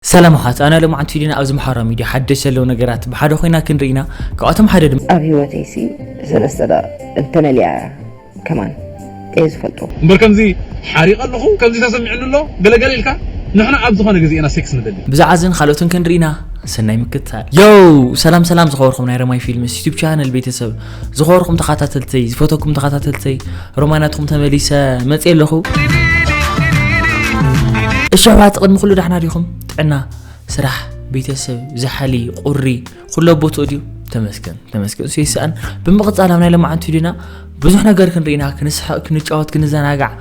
ሰላም ኣሓት ኣና ለማዓንቲ ዲና ኣብዚ ማሕበራዊ ሚድያ ሓደሽ ዘለዉ ነገራት ብሓደ ኮይና ክንርኢና። ካብኣቶም ሓደ ድማ ኣብ ህይወተይሲ ሰለስተ ደቂ እንተነሊያ ከማን እየ ዝፈልጦ። እምበር ከምዚ ሓሪቐ ኣለኹ ከምዚ ተሰሚዕኒ ኣሎ ገለገለ ኢልካ ንሕና ኣብ ዝኾነ ግዜ ኢና ሴክስ ንደሊ። ብዛዕዝን ካልኦትን ክንርኢና። ሰናይ ምክትታል። ዮ ሰላም ሰላም ዝኸበርኩም ናይ ረማይ ፊልምስ ዩቱብ ቻነል ቤተሰብ፣ ዝኸበርኩም ተኸታተልተይ ዝፈተኩም ተኸታተልተይ፣ ሮማናትኩም ተመሊሰ መፅእ ኣለኹ። እሺ ኣሕዋት፣ ቅድሚ ኩሉ ዳሕና ዲኹም? ጥዕና፣ ስራሕ፣ ቤተሰብ፣ ዝሓሊ፣ ቁሪ፣ ኩሎ ቦትኡ ድዩ? ተመስገን ተመስገን፣ እሱ ይስኣን። ብምቕፃል ኣብ ናይ ለማዓንቲ ዲና ብዙሕ ነገር ክንርኢና፣ ክንስሕቕ፣ ክንጫወት፣ ክንዘናጋዕ፣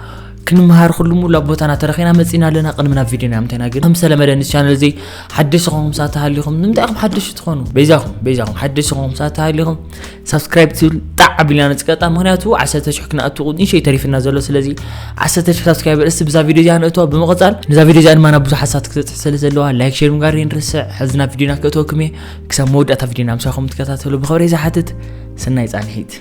ክንመሃር ኩሉ ሙሉ ኣብ ቦታና ተረኺና መፂና ኣለና። ቅድሚ ናብ ቪድዮና ምንታይና ግን ከም ዝተለመደ ንስ ቻነል እዚ ሓደሽ ዝኾንኩም ሰባት ተሃሊኹም፣ ንምንታይ ኢኹም ሓደሽ ትኾኑ? በይዛኹም በይዛኹም ሓደሽ ዝኾንኩም ሰባት ተሃሊኹም ሳብስክራይብ ትብል ጣዕ ኣቢልና ንፅቀጣ። ምክንያቱ ዓሰርተ ሽሕ ክንኣቱ ንእሽተይ ተሪፍና ዘሎ። ስለዚ ዓሰርተ ሽሕ ሳብስክራይበር እስቲ ብዛ ቪድዮ እዚኣ ንእቶ። ብምቕፃል ንዛ ቪድዮ እዚኣ ድማ ናብ ብዙሓት ሰባት ክትበፅሕ ስለ ዘለዋ ላይክ ሼር ምግባር ይንርስዕ። ሕዚ ናብ ቪድዮና ክእተወኩም እየ። ክሳብ መወዳእታ ቪድዮና ምሳኹም ትከታተሉ ብኽብሪ ዝሓትት። ሰናይ ፃንሒት።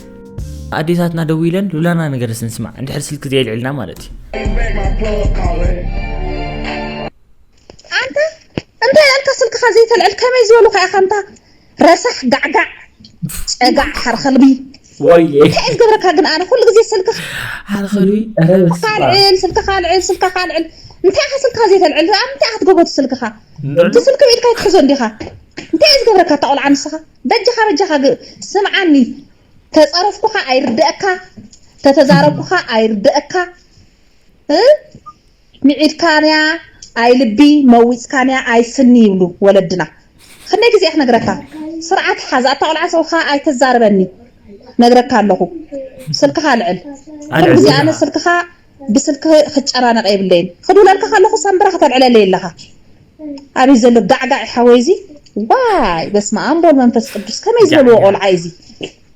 ኣዴታትና ደዊለን ሉላና ነገር ስንስማዕ እንድሕር ስልኪ ዘየልዕልና ማለት እዩ። ኣንተ እንታይ ኣልካ ስልክኻ ዘይተልዕል ከመይ ዝበሉኻ ኢኻ ኣንታ ረሳሕ ጋዕጋዕ ጨጋዕ ሓርኸልቢ ወይዬ እንታይ እዩ ዝገብረካ ግን ኣነ ኩሉ ግዜ ስልክኻ ሓርኸልቢ ኧረ በስመ ኣብ። ካልዕል ስልክኻ ልዕል ስልክኻ ልዕል እንታይ ኢኻ ስልክኻ ዘይተልዕል ኣብ እንታይ ኢኻ ትገብሮ ስልክኻ እቲ ስልኪ ብኢድካ ይትሕዞ እንዲኻ እንታይ እዩ ዝገብረካ እታ ቆልዓ ንስኻ በጃኻ በጃኻ ግ- ስምዓኒ ተጻረፍኩኻ ኣይርደእካ ተተዛረብኩኻ ኣይርደእካ እ? ምዒድካንያ ኣይ ልቢ መዊፅካንያ ኣይ ስኒ ይብሉ ወለድና። ክንደይ ግዜ ክነግረካ ስርዓት ሓዝ ኣታ ቆልዓ ሰብካ ኣይተዛርበኒ ነግረካ ኣለኹ። ስልክኻ ልዕል ኩሉ ግዜ ኣነ ስልክኻ ብስልኪ ክጨናነቕ የብለይን ክድውለልካ ከለኹ ሰንብረ ከተልዕለለይ ኣለኻ። ኣበይ ዘሎ ጋዕጋዕ ሓወይ እዚ ዋይ በስመ ኣብ ወወልድ መንፈስ ቅዱስ ከመይ ዝበልዎ ቆልዓ እዚ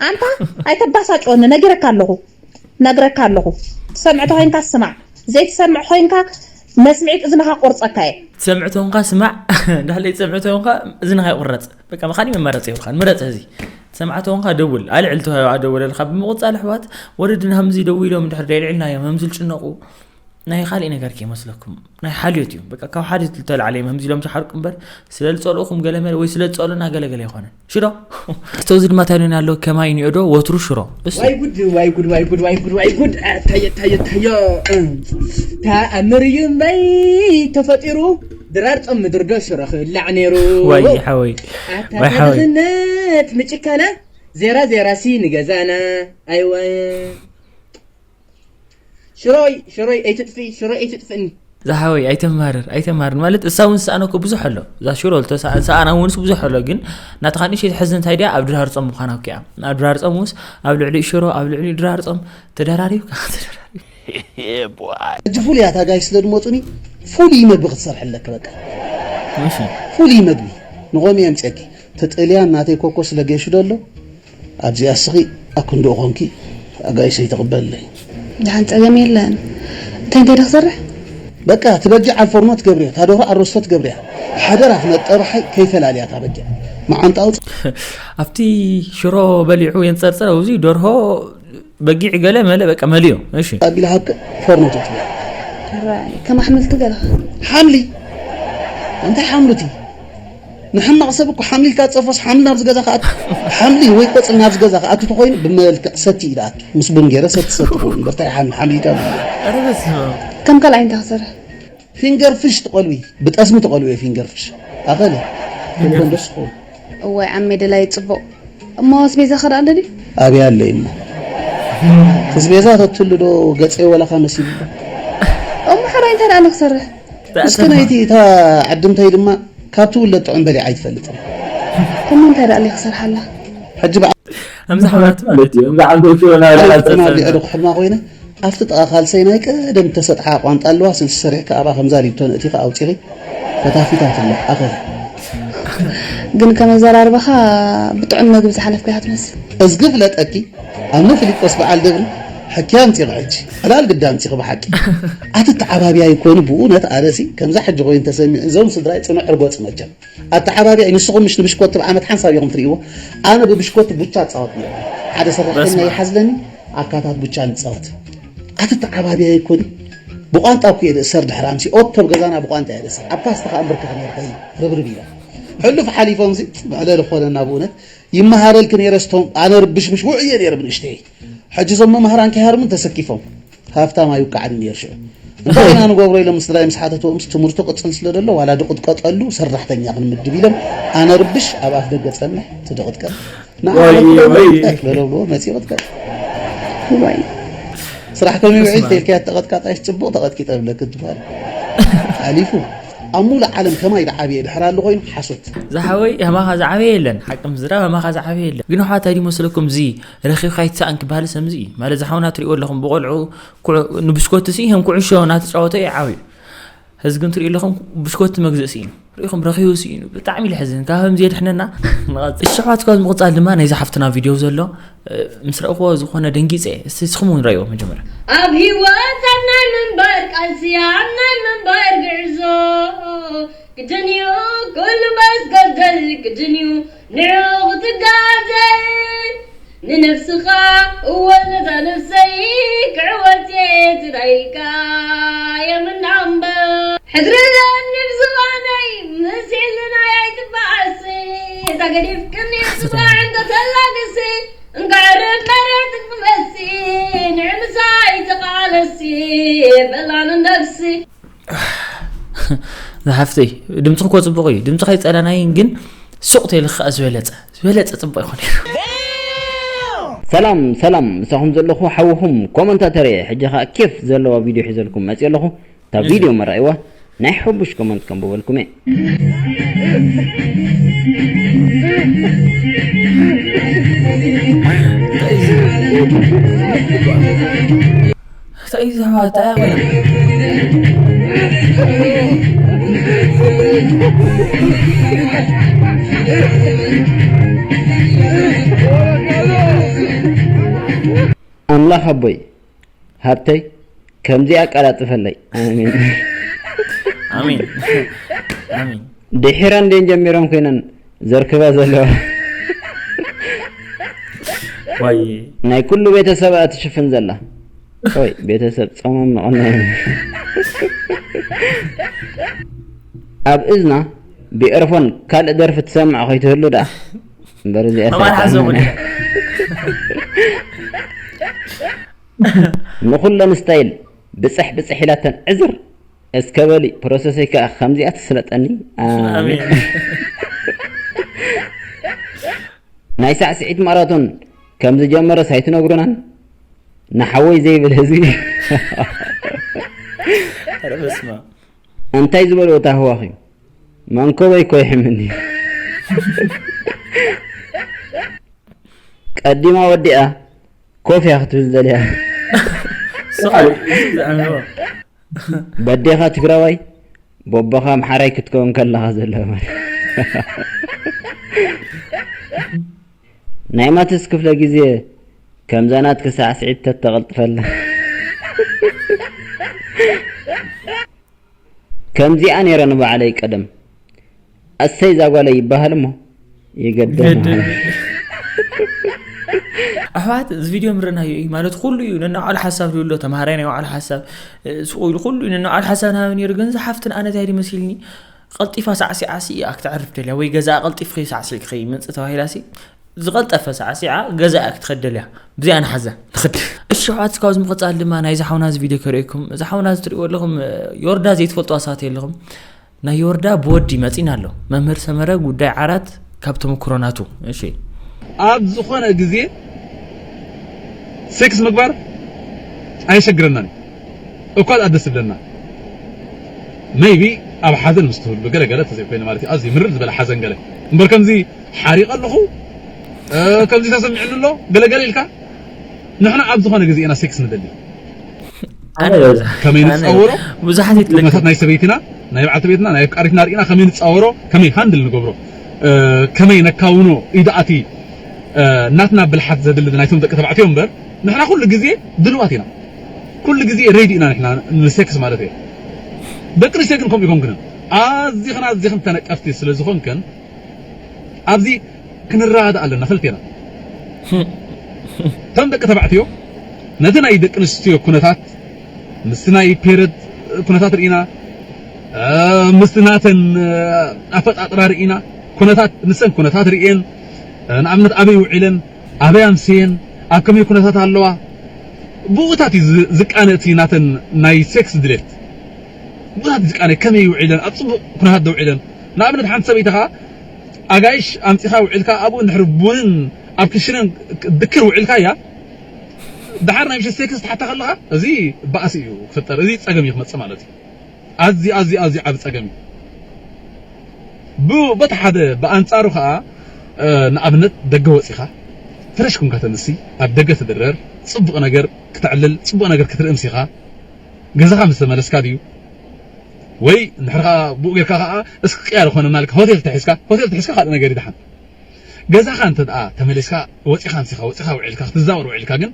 ኣንታ ኣይተባሳጭወኒ ነጊረካ ኣለኹ ነግረካ ኣለኹ ትሰምዕ ተኾይንካ ስማዕ ዘይትሰምዕ ኾይንካ መስምዒት እዝንኻ ቆርፀካ እየ ትሰምዕ ተኾንካ ስማዕ ድሕለይ ትሰምዕ ተኾንካ እዝንኻ ይቁረፅ በቃ ብኻሊእ መመረፂ የብልኻን ምረፅ እዚ ትሰምዓ ተኾንካ ደውል ኣልዕል ተባሂሉ ኣደወለልካ ብምቕፃል ኣሕዋት ወለድና ከምዚ ደው ኢሎም ድሕር ደይልዕልና እዮም ከምዚ ዝጭነቑ ናይ ካሊእ ነገር ከይመስለኩም ናይ ሓልዮት እዩ በቃ ካብ ሓልዮት ዝተልዓለ እዮም ከምዚ ኢሎም ዝሓርቁ እምበር ስለ ዝፀልኡኹም ገለመለ ወይ ስለ ዝፀልኡና ገለገለ ኣይኮነን ሽሮ እስቲ እዚ ድማ እንታይ ኣሎ ከማይ እኒኦ ዶ ወትሩ ሽሮ እስቲ ዋይ ጉድ ዋይ ጉድ ዋይ ጉድ ዋይ ጉድ ዋይ ጉድ ኣታየ ኣታየ ኣታየ ተኣምር እዩ እምበይ ተፈጢሩ ድራር ጾም ምድሪ ዶ ሽሮ ክብላዕ ነይሩ ወይ ሓወይ ኣታ ወይ ሓወይ ድኽነት ምጭካና ዜራ ዜራ ሲ ንገዛና ኣይወ ሽሮይ ሽሮይ ኣይትጥፍኢ ሽሮይ ኣይትጥፍእኒ ዝሓወይ ኣይተማርር ኣይተማርር ማለት እሳ እውን ዝሰኣነ እኮ ብዙሕ ኣሎ እዛ ሽሮ ዝተሰኣና እውን ብዙሕ ኣሎ ግን ናትኻ ንእሽተይ ትሕዝን እንታይ ድያ ኣብ ድራር ጾም ምዃና እኮ እያ ኣብ ድራር ጾም ውስ ኣብ ልዕሊ ሽሮ ኣብ ልዕሊ ድራር ጾም ተደራሪብካ ተደራሪብ ሕጂ ፍሉይ ኣታጋይ ስለ ዝመፁኒ ፍሉይ መግቢ ክትሰርሐለክ በቃ እሺ ፍሉይ መግቢ ንቆሚ የምፅየኪ ተጠልያን ናተይ ኮኮ ስለ ገይሹ ደሎ ኣብዚኣ እስኺ ኣክንድኡ ኮንኪ ኣጋይሽ ኣይትቕበልለይ ደሓን ፀገም የለን እንታይ እንታይ ዶ ክሰርሕ በቃ ትበጊዕ ኣልፎርኖ ትገብርያ ታደሮ ኣሮስቶ ትገብርያ ሓደራ ክነጠርሓይ ከይፈላልያ ታበጊዕ መዓንጣ ኣውፅ ኣብቲ ሽሮ በሊዑ የንፀርፅር ኣብዚ ደርሆ በጊዕ ገለ መለ በቃ መልዮ እሺ ኣቢላ ሃብከ ፎርኖ ትጥብያ ራይ ከም ኣሕምልቲ ገለኻ ሓምሊ እንታይ ሓምሉቲ ንሕማቕ ሰብ እኮ ሓምሊ ኢልካ ትፀፎስ ሓምሊ ናብዚ ገዛ ከኣቱ ሓምሊ ወይ ቆፅሊ ናብዚ ገዛ ከኣቱ ተኮይኑ ብመልክዕ ሰቲ እዩ ዝኣቱ ምስ ቡን ገይረ ሰቲ ሰቲ ክውን እምበር እንታይ ሓምሊ ሓምሊ ኢልካ ኧረ በስመ ኣብ ከም ካልኣይ እንታይ ክሰርሕ ፊንገር ፍሽ ትቆልዊ ብጠስሚ ትቆልዊ ፊንገር ፍሽ ኣኸለ ክንኮን ደስ ክውን እዋይ ዓመይ ደላይ ፅቡቕ እሞ ኣስቤዛ ክዳ ኣሎ ድዩ ኣብያ ኣለይ እሞ ኣስቤዛ ተትሉ ዶ ገፀይ ወላካ መሲሉ እሞ ሓራይ እንታይ ደኣ ክሰርሕ እስከ ናይቲ እታ ዓድምተይ ድማ ካብ ትውለድ ጥዑም በሊዓ ኣይትፈልጥን እሞ እንታይ ደኣ ክሰርሓላ ሕጂ በዓ- ከምዚ ሓላት ማለት እዩ እዛ ዓንዶ ሽሮ ኣብ ናብላ ጥዕና ቢዕሪ ክሕልማ ኮይነ ኣብቲ ጥቓ ካልሰይ ናይ ቀደም ተሰጥሓ ቋንጣ ኣለዋ ስልሲ ሰሪሕካ ኣብኣ ከምዛ ሊብቶ ነእቲኻ ኣውፂኺ ፈታፊታት ኣሎ ኣኸለ ግን ከመዘራርባኻ ብጥዑም መግቢ ዝሓለፍካ ኢኻ ትመስል እዝጊ ፍለጠኪ ኣነ ፊሊጶስ በዓል ደብሪ ሕክያ ኣምፂኺ ሕጂ ዕላል ግዳ ኣምፂኺ ብሓቂ ኣትተዓባብያ ይኮኑ ብእውነት ኣነሲ ከምዛ ሕጂ ኮይኑ ተሰሚዑ እዞም ስድራይ ፅኑዕ ርጎፅ መቸም ኣተዓባብያ እዩ ንስኹም ምሽ ንብሽኮቲ ብዓመት ሓንሳብ ኢኹም ትርእይዎ ኣነ ብብሽኮቲ ቡቻ እፃወት ነይረ ሓደ ሰራሕተኛ ይሓዝለኒ ኣካታት ቡቻ ንፃወት ኣትተዓባብያ ይኮኑ ብቋንጣ እኮ እየ ዝእሰር ድሕሪ ኣምሲ ኦቶ ኣብ ገዛና ብቋንጣ እየ ዝእሰር ኣብ ፓስታ ከኣ ኣንብርከኽ ነርካ እዩ ርብርብ ኢላ ሕሉፍ ሓሊፎም ሲ መዕለሊ ክኾነና ብእውነት ይመሃረልኪ ነይረ ስቶም ኣነ ርብሽብሽ ውዕየ ነይረ ብንእሽተይ ሕጂ እዞም መማህራን ከይሃርሙን ተሰኪፎም ሃፍታም ኣይውቃዕን ነይሩ ሽዑ እንታይ ኢና ንገብሮ ኢሎም ምስ ድራይ ምስ ሓተትዎም ምስ ትምህርቱ ቅፅል ስለ ዘሎ ዋላ ድቕጥቀጠሉ ሰራሕተኛ ክንምድብ ኢሎም ኣነ ርብሽ ኣብ ኣፍ ደገ ፀንሕ ትድቕጥቀጥ ንዓበለብዎ መፂ ቅጥቀጥ ዋይ ስራሕ ከመይ ውዒል ተልካያ ተቐጥቃጣይስ ፅቡቕ ተቐጥቂጠ ብለክ እንትበሃል ሓሊፉ ኣብ ሙሉእ ዓለም ከማይ ዝዓብየ ድሕር ኣሎ ኮይኑ ሓሶት ዝሓወይ ከማኻ ዝዓበየ የለን ሓቂ ምዝራብ ከማኻ ዝዓበየ የለን ግን ሓዋት ኣይዲ መስለኩም እዚ ረኺብካ ይትሳእን ክበሃል ሰምዚ እዩ ማለት ዝሓውና ትሪእዎ ኣለኹም ብቆልዑ ንብስኮት ሲ ከም ኩዕሾ እናተጫወተ እዩ ዓብዩ ሕዚ ግን ትሪኡ ኣለኹም ብስኮት መግዝእ ስኢኑ ርኢኹም ረኺቡ ስኢኑ ብጣዕሚ ልሕዝን ካብ ከምዚ የድሕነና ንቐጽል እሺ ኣሕዋት ካብ ምቕጻል ድማ ናይዚ ሓፍትና ቪድዮ ዘሎ ምስ ረእኽዎ ዝኾነ ደንጊጸ እስቲ ንስኹም እውን ረእይዎ መጀመርያ ኣብ ህይወት ኣብ ናይ ምንባር ቃልሲ ኣብ ናይ ምንባር ግዕዞ ግድን እዩ ኩሉ መስገደል ግድን እዩ ንዕኡ ክትጋደል ንነብስኻ እወ ነዛ ነብሰይ ክዕወት እየ ትዳይልካ የምናምበር ሕድሪ ዘኒብ ዝባነይ ምስዕልናይ ኣይትበኣሲ እዛ ገዲፍክኒ ጽባሕ እንተተላግሲ እንካዕ ርመሬት ክመሲ ንዕምሳይ ተቓለሲ በላን ነብሲ ዝሓፍተይ ድምፅኺ እኮ ፅቡቕ እዩ ድምፅኺ ኣይፀላናይን ግን ሱቕ ተይልኺ ከዓ ዝበለፀ ዝበለፀ ፅቡቕ ይኾን ነይሩ ሰላም ሰላም ምሳኹም ዘለኹ ሓውኹም ኮመንታተር እየ ሕጂ ከዓ ኬፍ ዘለዋ ቪድዮ ሒዘልኩም መፅየ ኣለኹ እታ ቪድዮ መራእይዋ ናይ ሕቡሽ ኮመንት ከንብበልኩም እየ ኣምላኽ ኣቦይ ሃብተይ ከምዚኣ ኣቀላጥፈለይ ኣሜን ኣሜን ኣሜን ድሒረ እንዴን ጀሚሮም ኮይነን ዘርክባ ዘለዋ ዋይ ናይ ኩሉ ቤተሰብ እያ ትሽፍን ዘላ ኦይ ቤተሰብ ጾሞም መቐና ኣብ እዝና ብኤርፎን ካልእ ደርፊ ትሰምዕ ከይትህሉ ደኣ እምበር እዚኣ ኣማን ሓዘሙ ንኹለን ስታይል ብፅሕ ብፅሕ ኢላተን ዕዝር እስከ በሊ ፕሮሰሰይ ከዓ ከምዚኣ ትስለጠኒ ኣሜን ናይ ሳዕስዒት ማራቶን ከም ዝጀመረስ ኣይትነግሩናን ንሓወይ ዘይብል ህዝቢ ኧረ በስመ እንታይ ዝበልዎ ታህዋኺ መንኮበይ እኮ ይሕምኒ ቀዲማ ወዲኣ ኮፍ እያ ክትብል ዘልያ ስቕ ዝዕምዎ በዴኻ ትግራዋይ ቦቦኻ ኣምሓራይ ክትከውን ከለኻ ዘለዋ ማለት ናይ ማትስ ክፍለ ግዜ ከምዛ ናትኪ ሳዕስዒት ተተቐልጥፈላ ከምዚኣ ነይረ ንባዕለይ ቀደም ኣሰይ እዛ ጓለይ ይበሃል እሞ ይገደል ኣሕዋት እዚ ቪድዮ ምርናዮ እዩ ማለት ኩሉ እዩ ነናባዕሉ ሓሳብ ዝብሎ ተምሃራይ ናይ ባዕሉ ሓሳብ ስቑ ኢሉ ኩሉ እዩ ነናባዕሉ ሓሳብ ናሃበ ነይሩ ግን ዝሓፍትን ኣነ እንታይ መሲልኒ ቀልጢፋ ሳዕሲዓ ሲ እያ ክትዕርፍ ደልያ ወይ ገዛኣ ቀልጢፍኺ ሳዕሲዕኪ ምንፂ ተባሂላ ሲ ዝቐልጠፈ ሳዕሲዓ ገዛኣ ክትኸድ ደልያ ብዚኣ ንሓዛ ንኽድ እሺ ኣሕዋት ካብዚ ምቕፃል ድማ ናይዚ ሓውና እዚ ቪድዮ ከርእየኩም እዚ ሓውና እዚ ትሪእዎ ኣለኹም ዮርዳ ዘይትፈልጥዋ ሰባት የለኹም ናይ ዮርዳ ብወዲ መፂና ኣሎ መምህር ሰመረ ጉዳይ ዓራት ካብ ተመክሮ ናቱ እሺ ኣብ ዝኾነ ግዜ ሴክስ ምግባር ኣየሸግረናን እዩ እኳ ደኣ ደስ ዝብለና maybe ኣብ ሓዘን ምስ ትህሉ ገለ ገለ ተዘይኮይኑ ማለት እዩ ኣዝዩ ምርር ዝበለ ሓዘን ገለ እምበር ከምዚ ሓሪቐ ኣለኹ ከምዚ ተሰሚዕኒ ኣሎ ገለ ገለ ኢልካ ንሕና ኣብ ዝኾነ ግዜ ኢና ሴክስ ንደሊ ኣነ በብዝሓ ከመይ ኣነ ንፃወሮ ብዙሓት ይትለክ ኩነታት ናይ ሰበይትና ናይ በዓልቲ ቤትና ናይ ኣፍቃሪትና ርኢና ከመይ ንፃወሮ ከመይ ሃንድል ንገብሮ እ፣ ከመይ ነካውኖ ኢዳኣቲ እ፣ ናትና ብልሓት ዘድሊ ናይቶም ደቂ ተባዕትዮ እምበር ንሕና ኩሉ ግዜ ድልዋት ኢና ኩሉ ግዜ ሬዲ ኢና ንሕና ንሴክስ ማለት እየ ደቂ ኣንስትዮ ግን ከምኡ ይኮንክንን ኣዚኽን ኣዚኽን ተነቀፍቲ ስለ ዝኾንክን ኣብዚ ክንረዳዳእ ኣለና ክልቴና እቶም ደቂ ተባዕትዮ ነቲ ናይ ደቂ ኣንስትዮ ኩነታት ምስቲ ናይ ፔረድ ኩነታት ርኢና፣ ምስቲ ናተን ኣፈጣጥራ ርኢና፣ ኩነታት ንሰን ኩነታት ርኢን፣ ንኣብነት ኣበይ ውዒለን ኣበይ ኣምስየን ኣብ ከመይ ኩነታት ኣለዋ፣ ብኡታት እዩ ዝቃነ እቲ ናተን ናይ ሴክስ ድሌት። ብኡታት ዝቃነ ከመይ ውዒለን ኣብ ፅቡቅ ኩነታት ደውዒለን። ንኣብነት ሓንቲ ሰበይቲ ከዓ ኣጋይሽ ኣምፂኻ ውዒልካ ኣብኡ እንድሕር ቡንን ኣብ ክሽንን ድክር ውዒልካ እያ። ድሓር ናይ ምሸት ሴክስ ትሓታ ከለኻ እዚ ባእሲ እዩ ክፍጠር፣ እዚ ፀገም እዩ ክመፅእ ማለት እዩ። ኣዚ ኣዚ ኣዚ ዓብ ፀገም እዩ። ብ በቲ ሓደ ብኣንፃሩ ከዓ ንኣብነት ደገ ወፂኻ ፍረሽ ኩንካ ተንሲ ኣብ ደገ ትድረር፣ ፅቡቅ ነገር ክተዕልል፣ ፅቡቅ ነገር ክትርኢ ምሲኻ ገዛኻ ምስ ተመለስካ ድዩ? ወይ እንድሕር ከዓ ብኡ ጌርካ ከዓ እስኪ ቅያር ኾነ ማልካ ሆቴል ተሒዝካ፣ ሆቴል ተሒዝካ ካልእ ነገር ይድሓን። ገዛኻ እንተ ደኣ ተመሊስካ ወፂኻ ምሲኻ ወፂኻ ውዒልካ ክትዛወር ውዒልካ ግን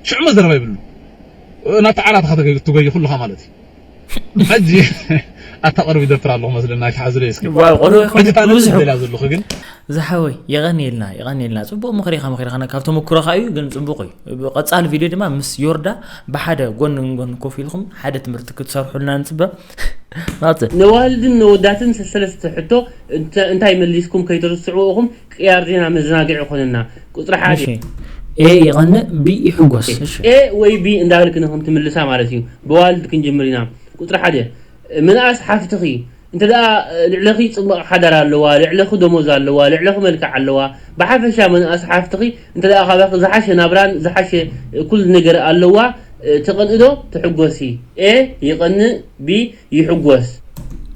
ሽዑ መዘረባ ይብሉ። ናታ ዓራትኻ ትጎይ ኩሉኻ ማለት እዩ። ሕጂ ኣታ ቅርብ ይደፍር ኣለኹ መስለና። ክሓዝለ እስኪ ዋው፣ ቆልዑ ይኾን ሕጂ ታነስ ብዙሕ ደላ ዘለኹ ግን ዝሓወይ የቐንየልና የቐንየልና። ፅቡቕ ምኽሪ ኢኻ መኺርኻና ካብ ተመኩሮኻ እዩ ግን ፅቡቕ እዩ። ብቐፃሊ ቪድዮ ድማ ምስ ዮርዳ ብሓደ ጎን ንጎን ኮፍ ኢልኩም ሓደ ትምህርቲ ክትሰርሑልና ንፅበ። ናፅል ነዋልድን ነወዳትን ሰለስተ ሕቶ እንተ- እንታይ መሊስኩም ከይተርስዕዎ ኢኹም። ቅያር ዜና መዘናግዒ ይኾነና። ቁፅሪ ሓደ እሺ ኤ ይቐንእ ቢ ይሕጎስ። እሺ ኤ ወይ ቢ እንዳበልክ ንክም ትምልሳ ማለት እዩ። ብዋልድ ክንጅምር ኢና። ቁፅሪ ሓደ ምንኣስ ሓፍትኺ እንተ ደኣ ልዕለኺ ፅቡቕ ሓዳር ኣለዋ፣ ልዕለኺ ደሞዝ ኣለዋ፣ ልዕለኺ መልክዕ ኣለዋ፣ ብሓፈሻ ምንኣስ ሓፍትኺ እንተ ደኣ ካባኺ ዝሓሸ ናብራን ዝሓሸ ኩሉ ነገር ኣለዋ፣ ትቐንእዶ ትሕጎሲ? ኤ ይቐንእ፣ ቢ ይሕጎስ።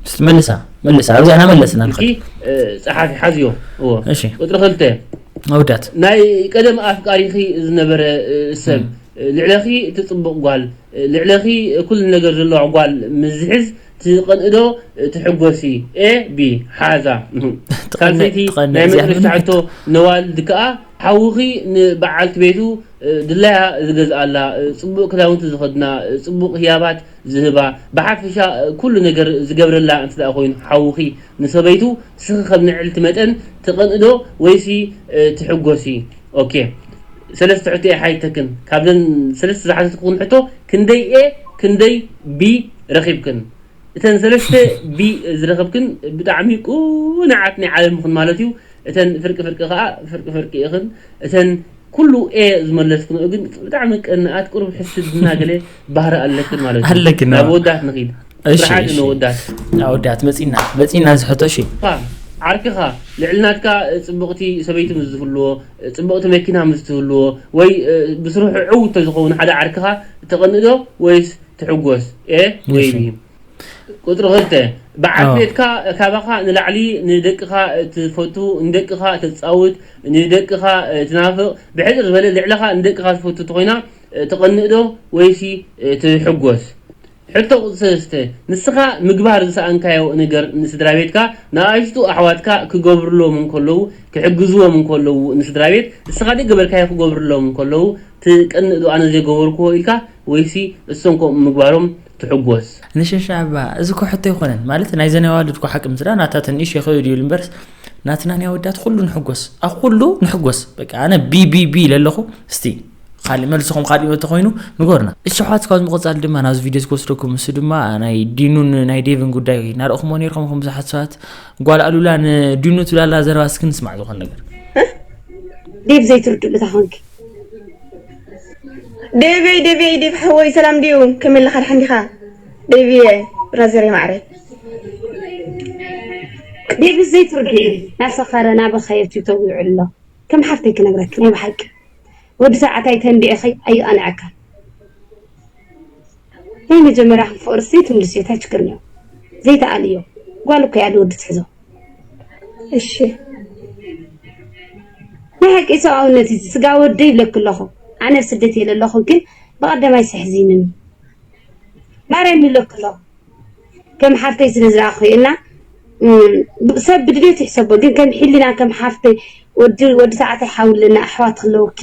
እስቲ መልሳ መልሳ ኣብዚኣ ናመለስና እስኪ ንኸድ። ጸሓፊ ሓዝዮ። እዎ። እሺ ቁፅሪ ክልተ መውዳት ናይ ቀደም ኣፍቃሪኺ ዝነበረ ሰብ ልዕለኺ ትፅቡቕ ጓል ልዕለኺ ኩሉ ነገር ዘለዋ ጓል ምዝሕዝ ትቐንእዶ ትሕጎሲ? ኤ ቢ ሓዛ። ሳልሰይቲ ትቐንእ ናይ እዚኣ መጨረሽታ ምን- ሕቶ ነዋልድ ከዓ ሓውኺ ንበዓልቲ ቤቱ ድላያ ዝገዝኣላ፣ ፅቡቅ ክዳውንቲ ዝኸድና፣ ፅቡቅ ህያባት ዝህባ፣ ብሓፈሻ ኩሉ ነገር ዝገብረላ እንተ ደኣ ኮይኑ ሓውኺ ንሰበይቱ ንስኺ ከም ንዕልቲ መጠን ትቐንእዶ ወይሲ ትሕጎሲ? ኦኬ ሰለስተ ሕቶ እየ ሓይተክን። ካብዘን ሰለስተ ዝሓተትኩን ሕቶ ክንደይ ኤ ክንደይ ቢ ረኺብክን? እተን ሰለስተ ቢ ዝረኸብክን ብጣዕሚ ቁንዓት ናይ ዓለምኽን ማለት እዩ። እተን ፍርቂ ፍርቂ ከዓ ፍርቂ ፍርቂ ኢኽን። እተን ኩሉ ኤ ዝመለስክንኦ ግን ብጣዕሚ ቀንኣት ቁሩብ ሕስድና ገለ ባህሪ ኣለክን ማለት እዩ። ኣለክን፣ ናብ አዎ። ወዳት ንኺድ። እሺ፣ ስርሓት እሺ። ንወዳት ኣወዳት መፂና መፂና ዝሕቶ እሺ ፋ ዓርክኻ ልዕሊ ናትካ ፅብቕቲ ሰበይቲ ምስ ዝህልዎ፣ ፅብቕቲ መኪና ምስ ትህልዎ፣ ወይ ብስርሑ ዕው እንተዝኸውን ሓደ ዓርክኻ ትቐንእ ዶ ወይስ ትሕጎስ? ኤ ወይ እሺ። ቢ። ቁፅሪ ክልተ በዓል ኣዎ። ቤትካ ካባኻ ንላዕሊ ንደቅኻ ትፈቱ፣ ንደቅኻ ተፃውት፣ ንደቅኻ ትናፍቕ፣ ብሕፅር ዝበለ ልዕለኻ ንደቅኻ ትፈቱ እንተኾይና ትቐንእ ዶ ወይሲ ትሕጎስ? ሕቶ ቁፅሪ ሰለስተ ንስኻ ምግባር ዝሰኣንካዮ ነገር ንስድራ ቤትካ ንኣሽቱ ኣሕዋትካ ክገብርሎም እንከለዉ ክሕግዝዎም እንከለዉ ንስድራ ቤት ንስኻ ዘይገበርካዮ ክገብርሎም እንከለዉ ትቀንእ ዶ ኣነ ዘይገበርክዎ ኢልካ ወይሲ እሶም ከምኡ ምግባሮም ትሕጎስ? ንሸሻ እባ እዚ እኮ ሕቶ ኣይኮነን ማለት ናይዘን ኣዋልድ እኮ ሓቂ ምስዳ ናታተን እሽ ይኸይዱ ይብል እምበርስ ናትና ናይ ኣወዳት ኩሉ ንሕጎስ ኣብ ኩሉ ንሕጎስ በቃ ኣነ ቢ ቢ ቢ ኢለ ኣለኹ እስቲ ካሊእ መልስኹም ካሊእ እንተኾይኑ ንገሩና እሺ ኣሕዋት ካብ ምቕፃል ድማ ናብዚ ቪድዮ ዝክወስደኩም እሱ ድማ ናይ ዲኑን ናይ ዴቭን ጉዳይ እናረእኹሞ ነርኩም ከም ብዙሓት ሰባት ጓል ኣሉላ ንዲኑ ትብላላ ዘረባ እስኪ ንስማዕ ዝኾነ ነገር ዴቭ ዘይትርድኡ እታ ኾንኪ ዴቨይ ዴቨይ ዴቭ ሓወይ ሰላም ድዩ ከመይ ኣለኻ ደሓን ዲኻ ዴቭየ ብራዘር ማዕረ ዴቭ ዘይትርድኡ እናሰኸረ እናበኸየ ቲክቶክ ይውዕል ኣሎ ከም ሓፍተይ ክነግረክ ናይ ብሓቂ ወዲ ሰዓታይ ተንዲዕኺ ኣይቐንዐካ ናይ መጀመርያ ፍቕርሲ ትምልስዮ እንታይ ችግር እኒኦ ዘይተኣልዮ ጓል እኮ እያ ንወዲ ትሕዞ እሺ ናይ ሓቂ ሰብኣውነት እዩ ስጋ ወደይ ይብለኪ ኣለኹ ኣነ ኣብ ስደት እየ ዘለኹ ግን ብቐደማይ ስሕዚንን ማርያም ይብለኪ ኣለኹ ከም ሓፍተይ ስለ ዝረኣኹ እና ሰብ ብድሌቱ ይሕሰቦ ግን ከም ሕሊና ከም ሓፍተይ ወዲ ወዲ ሰዓተይ ሓውለና ኣሕዋት ክለውኪ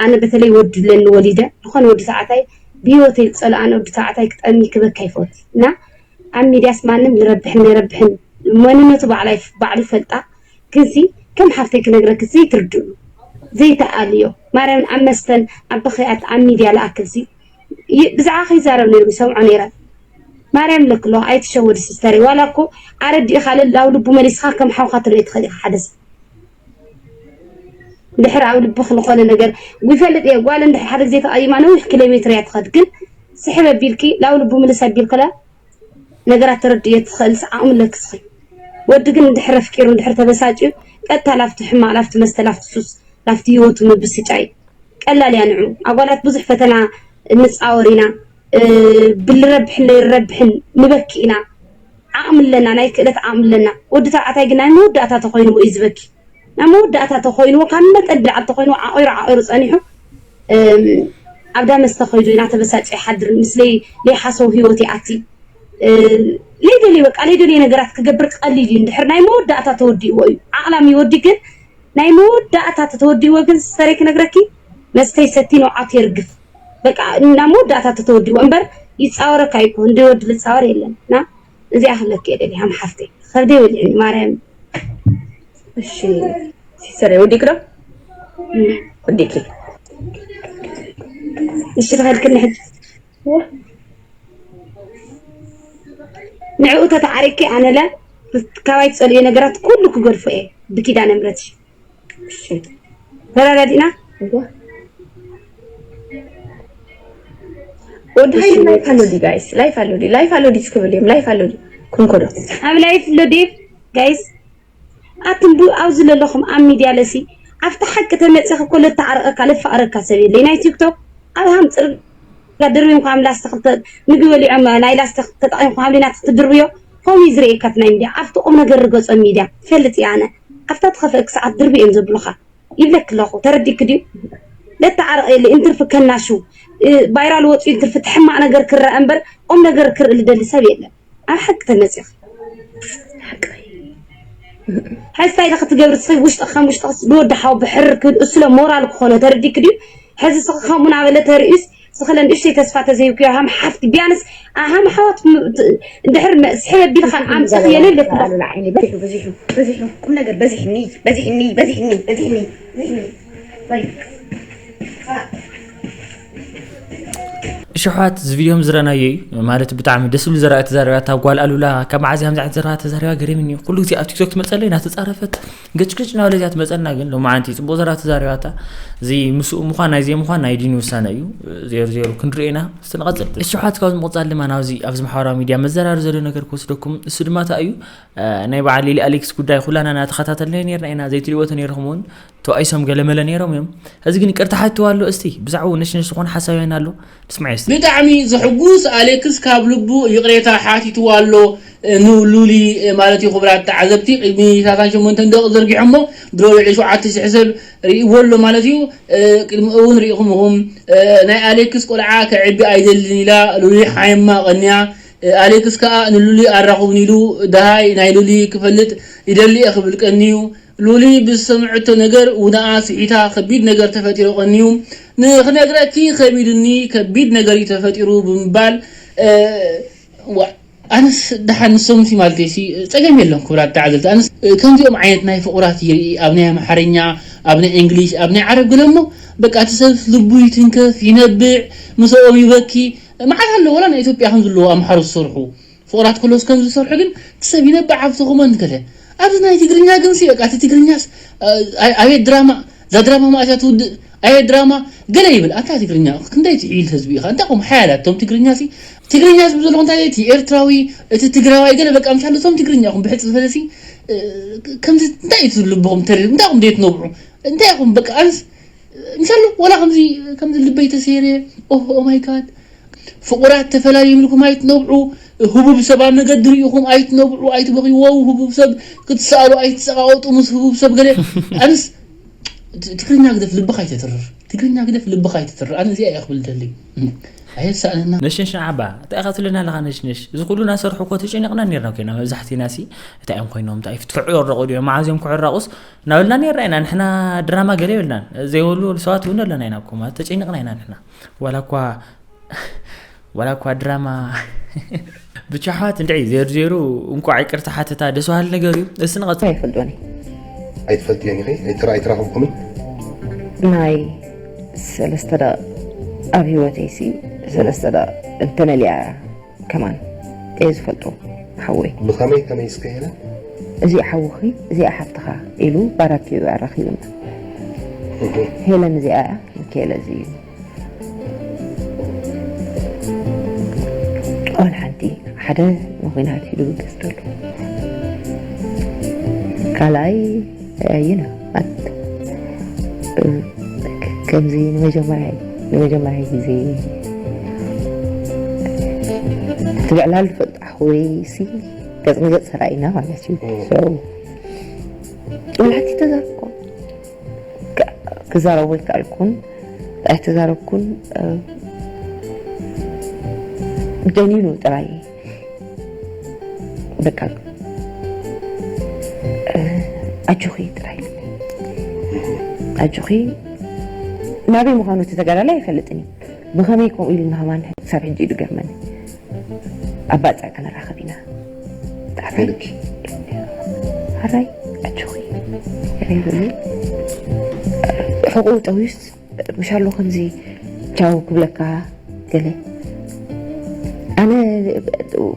ኣነ በተለይ ወዲ ለኒ ወሊደ ዝኾነ ወዲ ሰዓታይ ብሂወተይ ዝፀልኣነ ወዲ ሰዓታይ ክጠሚ ክበካ ይፈት እና ኣብ ሚድያስ ማንም ዝረብሕን ዘይረብሕን መንነቱ ባዕላይ ባዕሉ ይፈልጣ ክንሲ ከም ሓፍተይ ክነግረክሲ ትርድኡ ዘይተኣልዮ ማርያምን ኣብ መስተን ኣብ በኽያት ኣብ ሚድያ ለኣክልሲ ብዛዕባ ከይዛረብ ነይሩ ይሰምዖ ነይረ ማርያም ለክሎ ኣይትሸወድ ሲስተር፣ ዋላ እኮ ኣረዲእኻ ለላው ልቡ መሊስኻ ከም ሓውካ ትርኢ ትኽእል ኢኻ። ሓደ ሰብ ድሕር ኣብ ልብኽ ዝኾነ ነገር ይፈልጥ እየ። ጓል እንድሕር ሓደ ግዜ ተቐይማ ነዊሕ ኪሎ ሜትር እያ ትኸድ፣ ግን ስሕብ ኣቢልኪ ላው ልቡ ምልስ ኣቢልክላ ነገራት ተረድእዮ ትኽእል ዓቕሚ ኣለኪ እስኺ። ወዲ ግን እንድሕር ኣፍቂሩ እንድሕር ተበሳጭዩ ቀጥታ ላፍቲ ሕማቕ ላፍቲ መስተ ላፍቲ ሱስ ላፍቲ ህይወቱ ምብስጫይ ቀላል እያ ንዑ። ኣጓላት ብዙሕ ፈተና ንፃወር ኢና። ብልረብሕን ለይረብሕን ንበኪ ኢና። ዓቕሚ ኣለና፣ ናይ ክእለት ዓቕሚ ኣለና። ወዲ ተባዕታይ ግን ናይ መወዳእታ ተኾይንዎ እዩ ዝበኪ። ናይ መወዳእታ ተኾይንዎ ካብ መጠን ላዕሊ ተኾይንዎ ዓቑሩ ዓቑሩ ፀኒሑ ኣብ ዳመስ ተኸይዱ እናተበሳጨ ይሓድር። ምስለይ ለይሓሰው ህይወት ይኣቲ። ለይደልየ በቃ ለይደልየ ነገራት ክገብር ቀሊል እዩ። እንድሕር ናይ መወዳእታ ተወዲእዎ እዩ። ዓቕላም ይወዲ ግን ናይ መወዳእታ ተተወዲእዎ ግን ስተረይ ክነግረኪ መስተይ ሰቲ ንውዓቱ የርግፍ። በቃ ናብ መወዳእታ ተተወዲእዎ እምበር ይፃወረካ ይኮ እንደ ወዲ ልፃወር የለን። ና እዚኣ ክብለኪ እየ ደሊ ሃም ሓፍተይ ከብደይ ወሊዕኒ ማርያም። እሺ ሲስተር ወዲክ ዶ ወዲክ እሺ ተኸልክኒ ሕጂ ንዕኡ ተተዓሪኪ ኣነለ ካባይ ትፀልዮ ነገራት ኩሉ ክገድፎ እየ ብኪዳነ ምሕረትሽ። ተረዳዲእና። ወዲ ሀይል ላይፍ ኣሎ ዲ ጋይስ ላይፍ ኣሎ ዲ ላይፍ ኣሎ ዲ እስክብል እዮም ላይፍ ኣሎ ዲ ክንኮዶ ኣብ ላይፍ ኣሎ ዲ ጋይስ ኣትንቡ ኣብዚ ዘለኹም ኣብ ሚድያ ለሲ ኣብቲ ሓቂ ተመፅኺ እኮ ለተዓርቐካ ለፋቕረካ ሰብ የለይ ናይ ቲክቶክ ኣብ ሃም ፅርጋ ድርብዮም ካብ ላስቲክ ምግቢ በሊዖም ናይ ላስቲክ ተጠቒምኩም ሃብሊና ክትድርብዮ ከምኡ እዩ ዝርእየካ እቲ ናይ ሚድያ ኣብቲ ቁም ነገር ርገፆ ሚድያ ትፈልጥ እየ ኣነ ኣብታ ትኸፍአክ ሰዓት ድርቢ እዮም ዘብሉኻ ይብለክ ኣለኹ ተረዲክ ድዩ ለተዓርቐ የለ እንትርፊ ከናሹ ባይራል ወፂኡ እንትርፊ ትሕማቕ ነገር ክረአ እምበር ቁም ነገር ክርኢ ልደሊ ሰብ የለን ኣብ ሓቂ ተመፂኺ ሓቂ ሕዚ እንታይ ኢለ ክትገብሪ ትኽእል ውሽጢ ከም ውሽጢ ንወዲ ሓው ብሕርር ክብል እሱ ለ ሞራል ክኾኖ ተረዲክ ድዩ ሕዚ ስኺ ከምኡ ናበለ ተርእዩስ ስኽለ ንእሽተይ ተስፋ ተዘይብክዮ ሃም ሓፍቲ ቢያንስ ኣሃም ሓዋት እንድሕር ስሕብ ኣቢልኻ ኣምፅኽ የለለክ በዚሑ በዚሑ በዚሑ ቁም ነገር በዚሕኒ በዚሕኒ በዚሕኒ በዚሕኒ በዚሕኒ እሽሕዋት እዚ ቪድዮም ዝረናዮ እዩ ማለት ብጣዕሚ ደስ ዝብል ዘረባ ተዛሪባታ ጓል ኣሉላ ካብ መዓዝ እያ ከምዚ ዓይነት ዘረባ ተዛሪባ ገሪምኒ እዩ ኩሉ ግዜ ኣብ ቲክቶክ ትመፀለይ እናተፃረፈት ገጭገጭ እናበለ እዚኣ ትመፀልና ግን ሎማዓንቲ ፅቡቅ ዘረባ ተዛሪባታ እዚ ምስኡ ምኳን ናይ ዘይምኳን ናይ ዲን ውሳነ እዩ ዜሮ ዜሮ ክንሪኦ ኢና እስቲ ንቐፅል እሽሕዋት ካብዚ ምቕፃል ድማ ናብዚ ኣብዚ ማሕበራዊ ሚድያ መዘራሪ ዘሎ ነገር ክወስደኩም እሱ ድማ እንታይ እዩ ናይ በዓል ሊሊ ኣሌክስ ጉዳይ ኩላና እናተኸታተልናዮ ነርና ኢና ዘይትሪእዎ ተነይርኹም እውን ተዋኢሶም ገለመለ ነይሮም እዮም። ሕዚ ግን ይቅርታ ሓትዋ ኣሎ እስቲ ብዛዕባኡ ነሽነሽ ዝኾነ ሓሳብ ይህበና ኣሎ ንስማዕ እስቲ። ብጣዕሚ ዘሕጉስ ኣሌክስ ካብ ልቡ ይቕሬታ ሓቲትዋ ኣሎ ንሉሊ ማለት እዩ ክቡራት ተዓዘብቲ ቅድሚ ሰላሳን ሸሞንተን ደቂ ዘርጊሖሞ ድሮ ልዕሊ ሸውዓተ ሽሕ ሰብ ርእይዎ ኣሎ ማለት እዩ ቅድሚ እውን ርኢኹም ኢኹም ናይ ኣሌክስ ቆልዓ ከዕቢ ኣይደልን ኢላ ሉሊ ሓየማ ቀንያ ኣሌክስ ከኣ ንሉሊ ኣራኹብኒ ኢሉ ደሃይ ናይ ሉሊ ክፈልጥ ይደሊ እየ ክብል ቀንዩ ሉሊ ብዝሰምዐቶ ነገር ውነኣ ስሒታ ከቢድ ነገር ተፈጢሩ ቀንዩ ንኽነግረኪ ከቢዱኒ ከቢድ ነገር እዩ ተፈጢሩ ብምባል ኣነስ ደሓን ንሶም ሲ ማለት ሲ ጸገም የለን ክቡራት ተዓዘብቲ ኣነስ ከምዚኦም ዓይነት ናይ ፍቑራት ይርኢ ኣብ ናይ ኣምሓርኛ ኣብ ናይ እንግሊሽ ኣብ ናይ ዓረብ ገለ እሞ በቃ እቲ ሰብ ልቡ ይትንከፍ ይነብዕ ምስኦም ይበኪ መዓት ኣሎ ወላ ናይ ኢትዮጵያ ከም ዘለዎ ኣምሓሩ ዝሰርሑ ፍቑራት ክሎስ ከም ዝሰርሑ ግን እቲ ሰብ ይነብዕ ኣብቲ ኮመንት ገለ ኣብዚ ናይ ትግርኛ ግን ሲ በቃ እቲ ትግርኛስ ኣቤት ድራማ እዛ ድራማ መኣስ እያ ትውድእ ኣየ ድራማ ገለ ይብል ኣታ ትግርኛ ክንደይ ትዒል ህዝቢ ኢኻ እንታይ ኹም ሓያላት ቶም ትግርኛ ሲ ትግርኛ ዝብል ዘለኹ እንታይ እቲ ኤርትራዊ እቲ ትግራዋይ ገለ በቃ ምሻሉ ቶም ትግርኛ ኹም ብሕጽ ዝበለ ሲ ከምዚ እንታይ እዩ ልብኹም ተሪር እንታይ ኹም ደየት ነብዑ እንታይ ኹም በቃ ኣንስ ምሻሉ ወላ ከምዚ ከምዚ ልበይ ተሰይረ ኦ ማይ ጋድ ፍቑራት ተፈላልዮም ኢልኩም ኣይትነብዑ፣ ህቡብ ሰብ ኣብ መገዲ ርኢኹም ኣይትነብዑ፣ ኣይትበኽዩ፣ ዎው ህቡብ ሰብ ክትሰኣሉ ኣይትጸቓወጡ ምስ ህቡብ ሰብ ገለ ኣነስ ትግርኛ ግደፍ ልብኻ ኣይተትርር ትግርኛ ግደፍ ልብኻ ኣይተትርር ኣነ እዚኣ እየ ክብል ደሊ ኣየሳእነና። ነሽነሽ ንዓባ እንታይ ኢኻ ትብለና ኣለኻ ነሽነሽ እዚ ኩሉ እናሰርሑ እኮ ተጨኒቕና ኔርና ኮይና መብዛሕቲና ሲ እንታይ እዮም ኮይኖም እንታይ ክዕረቑ ድዮም መዓዝ እዮም ክዕረቑስ እናበልና ኔርና ኢና ንሕና ድራማ ገለ የብልናን ዘይበሉ ሰባት እውን ኣለና ኢና እኮ ማለት ተጨኒቕና ኢና ንሕና ዋላ እኳ ዋላ እኳ ድራማ ብቻ ኣሕዋት እንድዒ ዜሩ ዜሩ እንኳዕ ይቅርታ ሓተታ ደስ በሃሊ ነገር እዩ። እስቲ ንቐፅል። ኣይፈልጦን እየ። ኣይትፈልጥዮን ኢኺ? ኣይተራ- ኣይተራኸብኩምን? ናይ ሰለስተ ደቕ ኣብ ህይወተይ ሲ ሰለስተ ደቕ እንተመሊኣ እያ ከማን። እየ ዝፈልጦ። ሓወይ ብኸመይ ከመይ እስከ ሄለን እዚኣ ሓውኺ እዚኣ ሓፍትኻ ኢሉ ባራኪ ኣራኺቡና። ሄለን እዚኣ እያ፣ ሚካኤል እዚ እዩ። ኦል ሓንቲ ሓደ ንኹናት ሂዱ ገዝተሉ፣ ካልኣይ ይነ ከምዚ ንመጀመርያ ንመጀመርያ ግዜ ትብዕላሉ ፈልጣ ወይ ሲ ገጽ ንገጽ ተራኢና ማለት እዩ። So ወላቲ ተዛርኮ ክዛረቡ ይከኣልኩን ኣይተዛረብኩን ደኒኑ ጥራይ በቃ ኣጆኺ ጥራይ ኣጆኺ ናበይ ምዃኑ እቲ ተጋዳላይ ኣይፈልጥን እዩ። ብኸመይ ከምኡ ኢሉ ንሃማን ክሳብ ሕጂ እዩ ዝገርመኒ። ኣብ ባጽዕ ክንራኸብ ኢና። ጣዕመይ ኢልኪ ኣራይ ኣጆኺ ሕቁ ጠውዩስ ምሻሎ ከምዚ ቻው ክብለካ ገለ ኣነ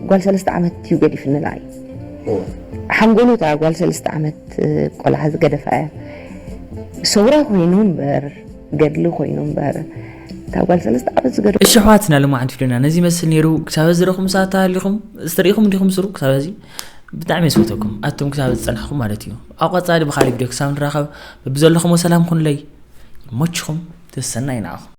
ጓል ሰለስተ ዓመት እዩ ገዲፍኒ ንዓይ ሓንጎሎታ ጓል ሰለስተ ዓመት ቆልዓ ዝገደፋ እያ። ሰውራ ኮይኑ እምበር ገድሊ ኮይኑ እምበር እታ ጓል ሰለስተ ዓመት ዝገደ እሺ ኣሕዋትና ልማዓንቲ ፊልምና ነዚ ይመስል ነይሩ። ክሳብ ዝረኹም ሰዓት ተሃሊኹም ዝተሪኢኹም እንዲኹም ስሩ ክሳብ እዚ ብጣዕሚ የስፈተኩም ኣቱም ክሳብ ዝፀናሕኩም ማለት እዩ። ኣብ ቀፃሊ ብካሊእ ቪድዮ ክሳብ ንራኸብ በብዘለኹም ሰላም ኩንለይ ይሞችኹም ተሰናይ ንዓኹም።